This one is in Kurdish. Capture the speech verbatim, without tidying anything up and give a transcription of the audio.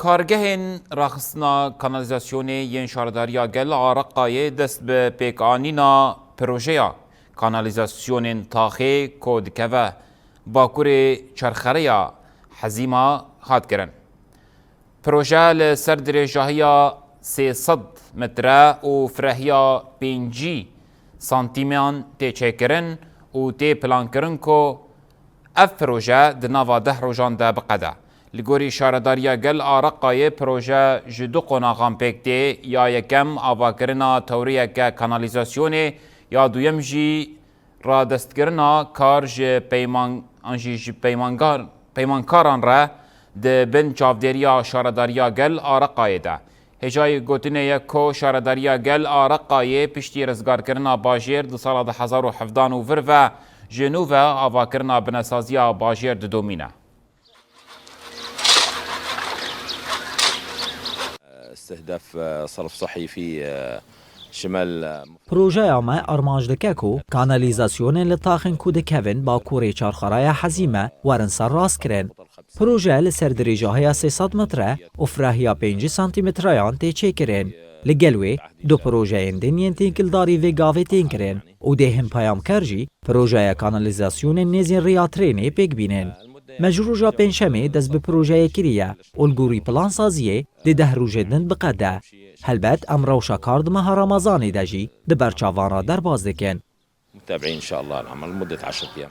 Kargehên raxistina kanalîzasyonê yên Şaredariya Gel a Reqayê dest bi pêkanîna projeya kanalîzasyonên taxê ku dikeve Bakurê Çarxereya Hezîma hat kirin. Proje li ser dirêjahiya sê sed metre û firehiya pêncî santîman tê çêkirin û tê plankirin ku ev proje di nava deh rojan de biqede. Li gorî Şaredariya Gel a Reqayê proje ji du qonaxan pêk tê, ya yekem avakirina tewriyeke kanalîzasyonê, ya duyem jî radestkirina kar ji peyman-, an jî ji peymangar-, peymankaran re di bin çavdêriya Şaredariya Gel a Reqayê de. Hêjayî gotinê ye ku Şaredariya Gel a Reqayê piştî rizgarkirina bajêr di sala du hezar û hevdan û vir ve ji nû ve avakirina binesaziya bajêr didomîne. استهداف صرف صحي في شمال. Projeya me armanc dike ku kanalîzasyonên li taxên ku dikevin Bakurê Çarxereya Hezîme werin serrastkirin. Proje li ser dirêjahiya sê sed metre û firehiya pêncî santîmetreyan tê çêkirin. Li gel wê du projeyên din yên têkildarî vê gavê tên kirin û dê hin peyamker jî projeya kanalîzasyonên nêzî riya trênê pêk bînin. Me ji roja pêncşemê dest bi projeyê kiriye û li gorî plansaziyê dê deh rojê din biqede. Helbet em rewşa kar di meha Remezanê de jî di ber çavan re derbas dikin. متابعين إن شاء الله العمل لمدة عشرة أيام.